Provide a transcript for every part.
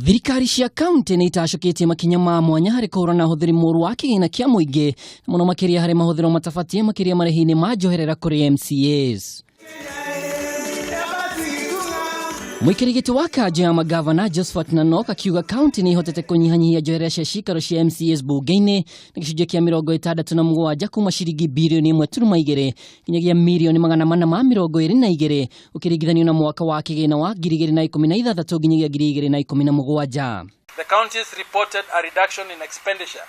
Thirikari cia kaunti nĩ itacũkĩtie makinya ma mwanya harĩ kũhũrana na ũhũthĩri mũũru wa kĩgĩna kĩa mũingĩ, na mũno makĩria harĩ mahũthĩro matabatie makĩria marĩhi-inĩ ma njoherera kũrĩ MCAs. Mũikarĩri gĩtĩ wa kanjũ ya magavana Josephat Nanok akiuga kaunti nĩ ihotete kũnyihanyihia njoherera cia cikaro cia MCAs bunge-inĩ na gĩcunjĩ kĩa 67 kuma ciringi birioni 1.2 nginyagia mirioni 422 ũkĩringithanio na mwaka wa kĩgĩna wa 2016 nginyagia 2017. The counties reported a reduction in expenditure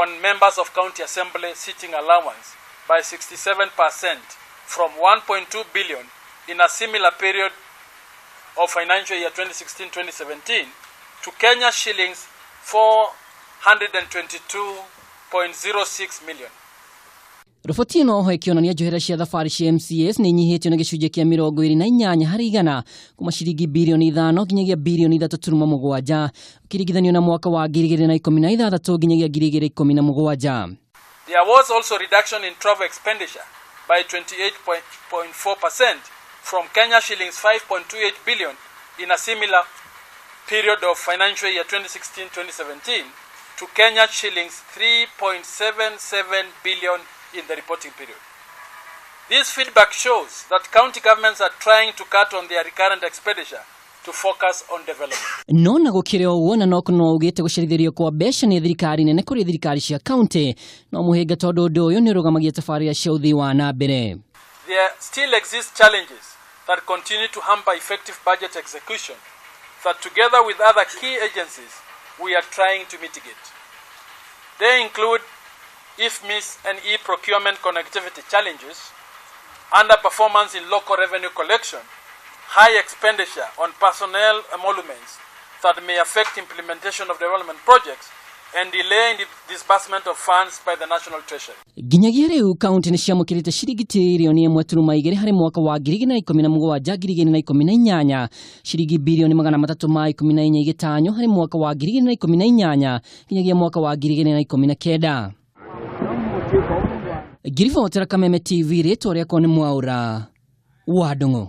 on members of county assembly sitting allowance by 67% from 1.2 billion in a similar period of financial year 2016-2017 to Kenya shillings 422.06 million. Riboti ĩno oho ĩkĩonania njohera cia thabarĩ cia MCAs nĩ inyihĩtio na gĩcunjĩ kĩa 28 harĩ igana kuma ciringi birioni 5 nginyagia birioni 3.7 ũkĩringithanio na mwaka wa 2016 nginyagia 2017. There was also reduction in travel expenditure by 28.4% from Kenya shillings 5.28 billion in a similar period of financial year 2016-2017 to Kenya shillings 3.77 billion in the reporting period. This feedback shows that county governments are trying to cut on their recurrent expenditure to focus on development. No na gũkĩrĩ ũguo, Nanok no augĩte gũcerithĩrio kwa mbeca nĩ thirikari nene kũrĩ thirikari cia kaunti no mũhĩnga tondũ ũndũ ũyũ nĩ ũrũgamagia tabarĩra cia ũthii wa na mbere. There still exist challenges that continue to hamper effective budget execution that, together with other key agencies, we are trying to mitigate. They include IFMIS and e-procurement connectivity challenges, underperformance in local revenue collection, high expenditure on personnel emoluments that may affect implementation of development projects, and delay in the disbursement of funds by the National Treasury. Nginyagia rĩu kaunti nĩ ciamũkĩrĩte ciringi tirioni 1.2 harĩ mwaka wa 2017 2018, ciringi birioni 314 igĩtanywo harĩ mwaka wa 2018 nginyagia mwaka wa 2019. Ngiribotera Kameme TV, rĩtwa rĩakwa nĩ Mwaũra wa Ndung'u.